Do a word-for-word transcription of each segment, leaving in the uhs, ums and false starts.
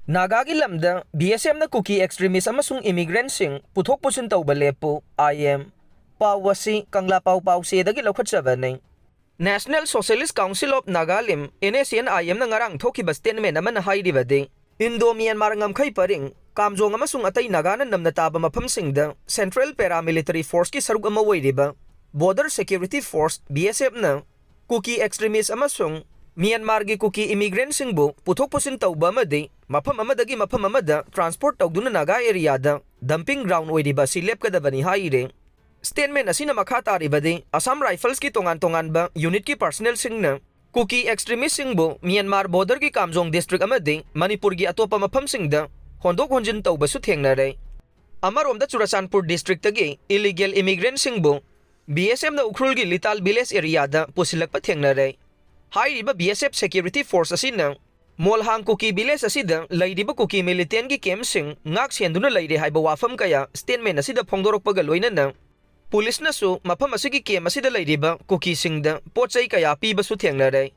ꯅꯥꯒꯥꯒꯤ ꯂꯝꯗ ꯕꯤ ꯑꯦꯁ ꯑꯦꯐꯅ ꯀꯨꯀꯤ ꯑꯦꯛꯁꯇ꯭ꯔꯤꯃꯤꯁ ꯑꯃꯁꯨꯡ ꯏꯃꯤꯒ꯭ꯔꯦꯟꯠꯁꯤꯡ ꯄꯨꯊꯣꯛ ꯄꯨꯁꯤꯟ ꯇꯧꯕ ꯂꯦꯞꯄꯨ, ꯑꯥꯏ ꯑꯦꯝ꯫ ꯄꯥꯎ ꯑꯁꯤ ꯀꯪꯂꯥ ꯄꯥꯎ ꯄꯥꯎꯆꯦꯗꯒꯤ ꯂꯧꯈꯠꯆꯕꯅꯤ꯫ National Socialist Council of Nagalim, N S C N I M ꯅ ꯉꯔꯥꯡ ꯊꯣꯛꯈꯤꯕ ꯁ꯭ꯇꯦꯠꯃꯦꯟ ꯑꯃꯅ ꯍꯥꯏꯔꯤꯕꯗꯤ, ꯏꯟꯗꯣ ꯃ꯭ꯌꯥꯟꯃꯥꯔ ꯉꯝꯈꯩ ꯄꯔꯤꯡ, ꯀꯥꯝꯖꯣꯡ ꯑꯃꯁꯨꯡ ꯑꯇꯩ ꯅꯥꯒꯥꯅ ꯅꯝꯅ ꯇꯥꯕ ꯃꯐꯝꯁꯤꯡꯗ ꯁꯦꯟꯇ꯭ꯔꯦꯜ ꯄꯦꯔꯥꯃꯤꯂꯤꯇꯔꯤ ꯐꯣꯔꯁꯀꯤ ꯁꯔꯨꯛ ꯑꯃ ꯑꯣꯏꯔꯤꯕ ꯕꯣꯔꯗꯔ ꯁꯦꯀ꯭ꯌꯨꯔꯤꯇꯤ ꯐꯣꯔꯁ, ꯕꯤ ꯑꯦꯁ ꯑꯦꯐꯅ ꯀꯨꯀꯤ ꯑꯦꯛꯁꯇ꯭ꯔꯤꯃꯤꯁ ꯑꯃꯁꯨꯡ ꯃ꯭ꯌꯥꯟꯃꯥꯔꯒꯤ ꯀꯨꯀꯤ ꯏꯃꯤꯒ꯭ꯔꯦꯟꯠꯁꯤꯡꯕꯨ ꯄꯨꯊꯣꯛ ꯄꯨꯁꯤꯟ ꯇꯧꯕ ꯑꯃꯗꯤ ꯃꯐꯝ ꯑꯃꯗꯒꯤ ꯃꯐꯝ ꯑꯃꯗ ꯇ꯭ꯔꯥꯟꯁꯄꯣꯔꯠ ꯇꯧꯗꯨꯅ ꯅꯥꯒꯥ ꯑꯦꯔꯤꯌꯥꯗ ꯗꯝꯄꯤꯡ ꯒ꯭ꯔꯥꯎꯟ ꯑꯣꯏꯔꯤꯕ ꯑꯁꯤ ꯂꯦꯞꯀꯗꯕꯅꯤ ꯍꯥꯏꯔꯤ꯫ ꯁ꯭ꯇꯦꯠꯃꯦꯟ ꯑꯁꯤꯅ ꯃꯈꯥ ꯇꯥꯔꯤꯕꯗꯤ, ꯑꯁꯥꯝ ꯔꯥꯏꯐꯜꯁꯀꯤ ꯇꯣꯉꯥꯟ ꯇꯣꯉꯥꯟꯕ ꯌꯨꯅꯤꯠꯀꯤ ꯄꯥꯔꯁꯅꯦꯜꯁꯤꯡꯅ ꯀꯨꯀꯤ ꯑꯦꯛꯁꯇ꯭ꯔꯤꯃꯤꯁꯁꯤꯡꯕꯨ ꯃ꯭ꯌꯥꯟꯃꯥꯔ ꯕꯣꯔꯗꯔꯒꯤ ꯀꯥꯝꯖꯣꯡ ꯗꯤꯁꯇ꯭ꯔꯤꯛ ꯑꯃꯗꯤ ꯃꯅꯤꯄꯨꯔꯒꯤ ꯑꯇꯣꯞꯄ ꯃꯐꯝꯁꯤꯡꯗ ꯍꯣꯟꯗꯣꯛ ꯍꯣꯟꯖꯤꯟ ꯇꯧꯕꯁꯨ ꯊꯦꯡꯅꯔꯦ꯫ ꯑꯃꯔꯣꯝꯗ, ꯆꯨꯔꯆꯥꯟꯄꯨꯔ ꯗꯤꯁꯇ꯭ꯔꯤꯛꯇꯒꯤ ꯏꯂꯤꯒꯦꯜ ꯏꯃꯤꯒ꯭ꯔꯦꯟꯠꯁꯤꯡꯕꯨ ꯕꯤ ꯑꯦꯁ ꯑꯦꯐꯅ ꯎꯈ꯭ꯔꯨꯜꯒꯤ ꯂꯤꯇꯥꯜ ꯚꯤꯂꯦꯖ ꯑꯦꯔꯤꯌꯥꯗ ꯄꯨꯁꯤꯜꯂꯛꯄ ꯊꯦꯡꯅꯔꯦ꯫ ꯍꯥꯏꯔꯤꯕ ꯕꯤ ꯑꯦꯁ ꯑꯦꯐ ꯁꯦꯀ꯭ꯌꯨꯔꯤꯇꯤ ꯐꯣꯔꯁ ꯑꯁꯤꯅ ꯃꯣꯜꯍꯥꯡ ꯀꯨꯀꯤ ꯚꯤꯂꯦꯖ ꯑꯁꯤꯗ ꯂꯩꯔꯤꯕ ꯀꯨꯀꯤ ꯃꯤꯂꯤꯇꯦꯟꯒꯤ ꯀꯦꯝꯞꯁꯤꯡ ꯉꯥꯛ ꯁꯦꯟꯗꯨꯅ ꯂꯩꯔꯦ ꯍꯥꯏꯕ ꯋꯥꯐꯝ ꯀꯌꯥ ꯁ꯭ꯇꯦꯠꯃꯦꯟ ꯑꯁꯤꯗ ꯐꯣꯡꯗꯣꯔꯛꯄꯒ ꯂꯣꯏꯅꯅ, ꯄꯨꯂꯤꯁꯅꯁꯨ ꯃꯐꯝ ꯑꯁꯤꯒꯤ ꯀꯦꯝꯞ ꯑꯁꯤꯗ ꯂꯩꯔꯤꯕ ꯀꯨꯀꯤꯁꯤꯡꯗ ꯄꯣꯠ ꯆꯩ ꯀꯌꯥ ꯄꯤꯕꯁꯨ ꯊꯦꯡꯅꯔꯦ꯫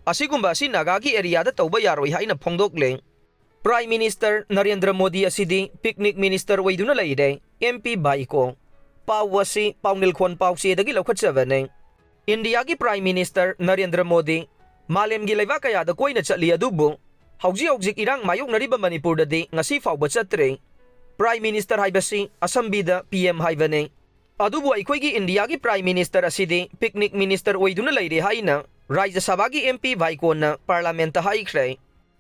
ꯑꯁꯤꯒꯨꯝꯕ ꯑꯁꯤ ꯅꯥꯒꯥꯒꯤ ꯑꯦꯔꯤꯌꯥꯗ ꯇꯧꯕ ꯌꯥꯔꯣꯏ ꯍꯥꯏꯅ ꯐꯣꯡꯗꯣꯛꯂꯦ꯫ ꯄ꯭ꯔꯥꯏꯝ ꯃꯤꯅꯤꯁꯇꯔ ꯅꯔꯦꯟꯗ꯭ꯔ ꯃꯣꯗꯤ ꯑꯁꯤꯗꯤ ꯄꯤꯛꯅꯤꯛ ꯃꯤꯅꯤꯁꯇꯔ ꯑꯣꯏꯗꯨꯅ ꯂꯩꯔꯦ꯫ M P Vaiko. ꯄꯥꯎ ꯑꯁꯤ ꯄꯥꯎꯅꯤꯜꯈꯣꯟ ꯄꯥꯎꯆꯦꯗꯒꯤ ꯂꯧꯈꯠꯆꯕꯅꯦ꯫ ꯏꯟꯗꯤꯌꯥꯒꯤ ꯄ꯭ꯔꯥꯏꯝ ꯃꯤꯅꯤꯁꯇꯔ ꯅꯔꯦꯟꯗ꯭ꯔ ꯃꯣꯗꯤ ꯃꯥꯂꯦꯝꯒꯤ ꯂꯩꯕꯥꯛ ꯀꯌꯥꯗ ꯀꯣꯏꯅ ꯆꯠꯂꯤ, ꯑꯗꯨꯕꯨ ꯍꯧꯖꯤꯛ ꯍꯧꯖꯤꯛ ꯏꯔꯥꯡ ꯃꯥꯌꯣꯛꯅꯔꯤꯕ ꯃꯅꯤꯄꯨꯔꯗꯗꯤ ꯉꯁꯤ ꯐꯥꯎꯕ ꯆꯠꯇ꯭ꯔꯦ꯫ ꯄ꯭ꯔꯥꯏꯝ ꯃꯤꯅꯤꯁꯇꯔ ꯍꯥꯏꯕꯁꯤ ꯑꯁꯝꯕꯤꯗ ꯄꯤ ꯑꯦꯝ ꯍꯥꯏꯕꯅꯦ꯫ ꯑꯗꯨꯕꯨ ꯑꯩꯈꯣꯏꯒꯤ ꯏꯟꯗꯤꯌꯥꯒꯤ ꯄ꯭ꯔꯥꯏꯝ ꯃꯤꯅꯤꯁꯇꯔ ꯑꯁꯤꯗꯤ ꯄꯤꯛꯅꯤꯛ ꯃꯤꯅꯤꯁꯇꯔ ꯑꯣꯏꯗꯨꯅ ꯂꯩꯔꯦ ꯍꯥꯏꯅ ꯔꯥꯖ꯭ꯌ ꯁꯚꯥꯒꯤ ꯑꯦꯝ ꯄꯤ ꯚꯥꯏꯀꯣꯟꯅ ꯄꯥꯔꯂꯥꯃꯦꯟꯠꯇ ꯍꯥꯏꯈ꯭ꯔꯦ꯫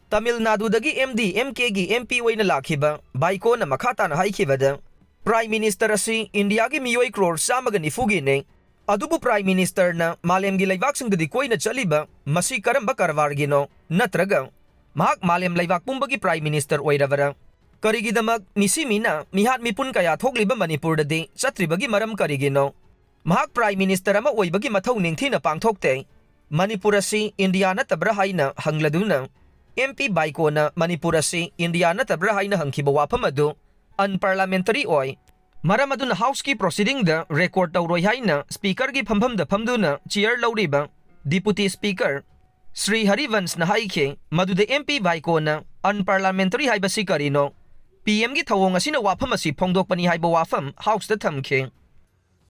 ꯇꯥꯃꯤꯜ ꯅꯥꯗꯨꯗꯒꯤ ꯑꯦꯝ ꯗꯤ ꯑꯦꯝ ꯀꯦꯒꯤ ꯑꯦꯝ ꯄꯤ ꯑꯣꯏꯅ ꯂꯥꯛꯈꯤꯕ ꯚꯥꯏꯀꯣꯟꯅ ꯃꯈꯥ ꯇꯥꯅ ꯍꯥꯏꯈꯤꯕꯗ, ꯄ꯭ꯔꯥꯏꯝ ꯃꯤꯅꯤꯁꯇꯔ ꯑꯁꯤ ꯏꯟꯗꯤꯌꯥꯒꯤ ꯃꯤꯑꯣꯏ ꯀ꯭ꯔꯣꯔ ꯆꯥꯝꯃꯒ ꯅꯤꯐꯨꯒꯤꯅꯦ꯫ ꯑꯗꯨꯕꯨ ꯄ꯭ꯔꯥꯏꯝ ꯃꯤꯅꯤꯁꯇꯔꯅ ꯃꯥꯂꯦꯝꯒꯤ ꯂꯩꯕꯥꯛꯁꯤꯡꯗꯗꯤ ꯀꯣꯏꯅ ꯆꯠꯂꯤꯕ ꯃꯁꯤ ꯀꯔꯝꯕ ꯀꯔꯕꯥꯔꯒꯤꯅꯣ? ꯅꯠꯇ꯭ꯔꯒ ꯃꯍꯥꯛ ꯃꯥꯂꯦꯝ ꯂꯩꯕꯥꯛ ꯄꯨꯝꯕꯒꯤ ꯄ꯭ꯔꯥꯏꯝ ꯃꯤꯅꯤꯁꯇꯔ ꯑꯣꯏꯔꯕꯔꯥ? ꯀꯔꯤꯒꯤꯗꯃꯛ ꯃꯤꯁꯤ ꯃꯤꯅ ꯃꯤꯍꯥꯠ ꯃꯤꯄꯨꯟ ꯀꯌꯥ ꯊꯣꯛꯂꯤꯕ ꯃꯅꯤꯄꯨꯔꯗꯗꯤ ꯆꯠꯇ꯭ꯔꯤꯕꯒꯤ ꯃꯔꯝ ꯀꯔꯤꯒꯤꯅꯣ? ꯃꯍꯥꯛ ꯄ꯭ꯔꯥꯏꯝ ꯃꯤꯅꯤꯁꯇꯔ ꯑꯃ ꯑꯣꯏꯕꯒꯤ ꯃꯊꯧ ꯅꯤꯡꯊꯤꯅ ꯄꯥꯡꯊꯣꯛꯇꯦ꯫ ꯃꯅꯤꯄꯨꯔ ꯑꯁꯤ ꯏꯟꯗꯤꯌꯥ ꯅꯠꯇꯕ꯭ꯔꯥ ꯍꯥꯏꯅ ꯍꯪꯂꯗꯨꯅ, ꯑꯦꯝ ꯄꯤ ꯚꯥꯏꯀꯣꯅ ꯃꯅꯤꯄꯨꯔ ꯑꯁꯤ ꯏꯟꯗꯤꯌꯥ ꯅꯠꯇꯕ꯭ꯔꯥ ꯍꯥꯏꯅ ꯍꯪꯈꯤꯕ ꯋꯥꯐꯝ ꯑꯗꯨ ꯑꯟꯄꯥꯔꯂꯥꯃꯦꯟꯇꯔꯤ ꯑꯣꯏ꯫ ꯃꯔꯝ ꯑꯗꯨꯅ ꯍꯥꯎꯁꯀꯤ ꯄ꯭ꯔꯣꯁꯤꯗꯤꯡꯗ ꯔꯦꯀꯣꯔꯗ ꯇꯧꯔꯣꯏ ꯍꯥꯏꯅ ꯁ꯭ꯄꯤꯀꯔꯒꯤ ꯐꯝꯐꯝꯗ ꯐꯝꯗꯨꯅ ꯆꯤꯌꯔ ꯂꯧꯔꯤꯕ ꯗꯤꯄꯨꯇꯤ ꯁ꯭ꯄꯤꯀꯔ ꯁ꯭ꯔꯤ ꯍꯔꯤꯕꯟꯁꯅ ꯍꯥꯏꯈꯤ ꯃꯗꯨꯗꯤ ꯑꯦꯝ ꯄꯤ ꯚꯥꯏꯀꯣꯅ unparliamentary ꯍꯥꯏꯕꯁꯤ ꯀꯔꯤꯅꯣ? ꯄꯤ ꯑꯦꯝꯒꯤ ꯊꯧꯑꯣꯡ ꯑꯁꯤꯅ ꯋꯥꯐꯝ ꯑꯁꯤ ꯐꯣꯡꯗꯣꯛꯄꯅꯤ ꯍꯥꯏꯕ ꯋꯥꯐꯝ ꯍꯥꯎꯁꯇ ꯊꯝꯈꯤ꯫